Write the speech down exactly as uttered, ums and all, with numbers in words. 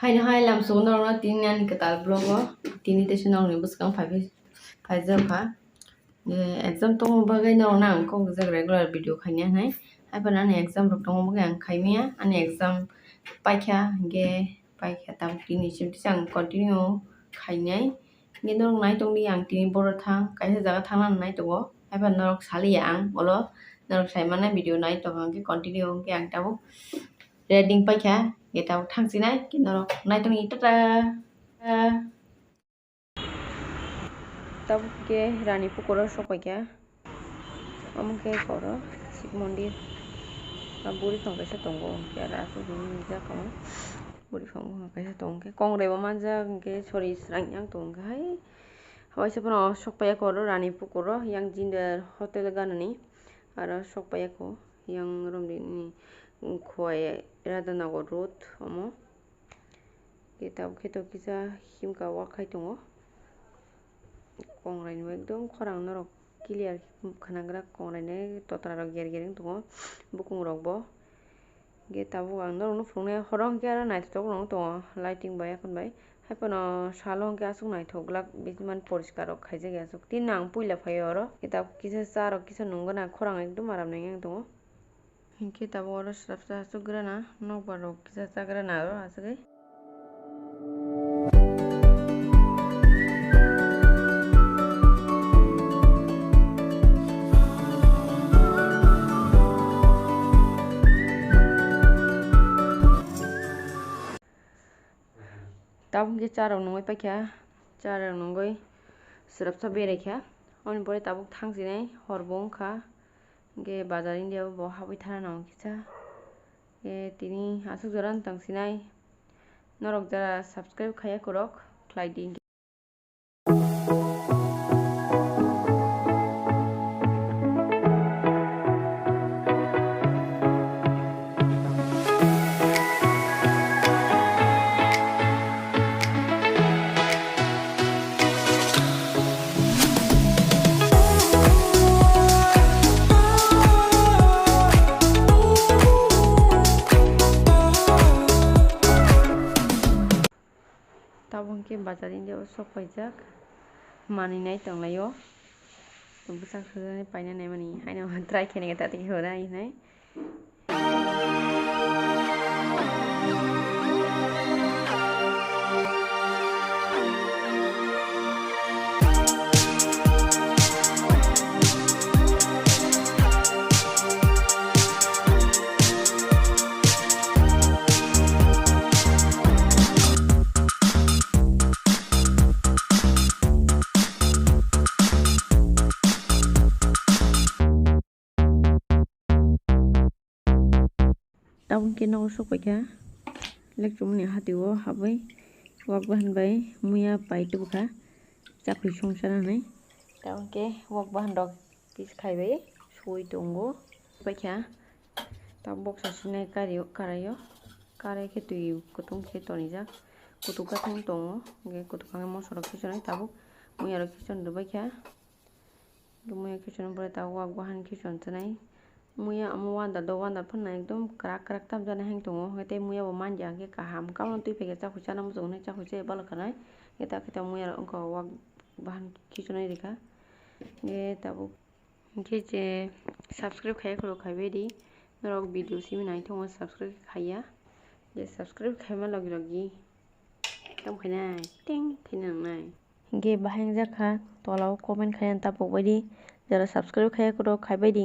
Haino hai lamsongo norokno tini ani kwtal vlog o tini teisa norokni bwskang phai phai phaijak kha. Exam tongma bagwi norokno ang kok rijak regular video khainai hinwi. Haiphano ani exam rok tongma bagwi ang khaimaya, ani exam paikha hinkhe paikha tabuk tini sim tisa ang continue khainai. Hinkhe norok nai tongdi, ang tini boro thang, kaisa jaga thangna nai tongo. Haiphano norok saliya ang ulo, norok sai mannai video nai tongkha hinkhe continue hinkhe ang tabuk ready paikha, hinkhe tabuk thangsinai, hinkhe norok nai tongdi, tata. Tabuk khe Rani Pukoro sok paikha. Omo khe koro Shiv Mondir. A buri phang kaisa tongo, hwnkhe aro aswk nini jak omo. Buri phang kaisa tongo, hwnkhe kongrai bo manjak, hwnkhe sori srang yang tongo, hwnkhe hai. Waisa phano sok paiya koro Rani Pukoro, yang Jinder Hotel ganani. Aro sok paiya kho, yang romni ni Khowai Radhanagar road omo. Khe tabuk khe to kisa himka wak khai tongo. Kongrai no ekdom khorang norok clear khwnagra, kongrai no totra rok ger ger wng tongo, bukung rok bo. Hwnkhe tabuk ang norokno phunuknai, horo hwnkhe aro naithotok rok wng tongo, lighting bai yakon bai. Haiphano salo hwnkhe aswk naithok glak, bini poriskar rok khaijak ya aswk. Tini ang puila phaio oro, khe tabuk kisa cha rok kisa nungwi na, khorang ekdom aram nangya wng tongo. Hinkhe tabuk oro srapsa aswk gra na, nokbar rok kisa cha gra na oro aswk. Tabuk khe cha rok nungwi paikha, cha rok nungwi srapsa berai kha. Aboni pore tabuk thangsinai hor bo wngkha, hinkhe bazar India o bo habwi thana nango kisa. Khe tini aswk jora no tang sinai. Norok jara subscribe khaiya kwrwk khlai di. Tabuk khe bazar India o sok paijak, manwi nai tonglaio. Bwsak sajani paina naimani haino try khainai khe tati hwnwi hinwi. Tabuk khe nogo sok paikha, lekchumani hati o habwi wak bahan bai muya pai tubukha, chakri songchana hinwi. Tabuk khe wak bahan rok piece khaibai sui tongo, paikha. Tabuk boksa sinai kario, karaio, karai khe twi kutung khe tonijak, kutuk kathang tongo, hwnkhe kutuk kathang moso rok khichonai tabuk muya rok khichon rwbaikha. Muya khichonwi pore tabuk wak bahan khichon twnai. Muya omo wandar do, wandar phano ekdom kwrak kwrak tamjani hang tongo, hwnkhe tei muya bo manja hwnkhe kaham. Kabang twi phaikhe chakhwi chana muchungo hinwi chakhwi chai balo khanai. Hwnkhe ta khe ta muya rok wngkha wak bahan khichonwi rikha. Hwnkhe tabuk hwnkhe je subscribe khaiya khoro khaibai di. Norok video simi nai tongo subscribe khaiya. Je subscribe khaima logi logi tamo khainai ting khaina nangnai. Hwnkhe bahai wngjakha, tola o comment khaina tapuk baidi, jara subscribe khaiya khoro khaibai di.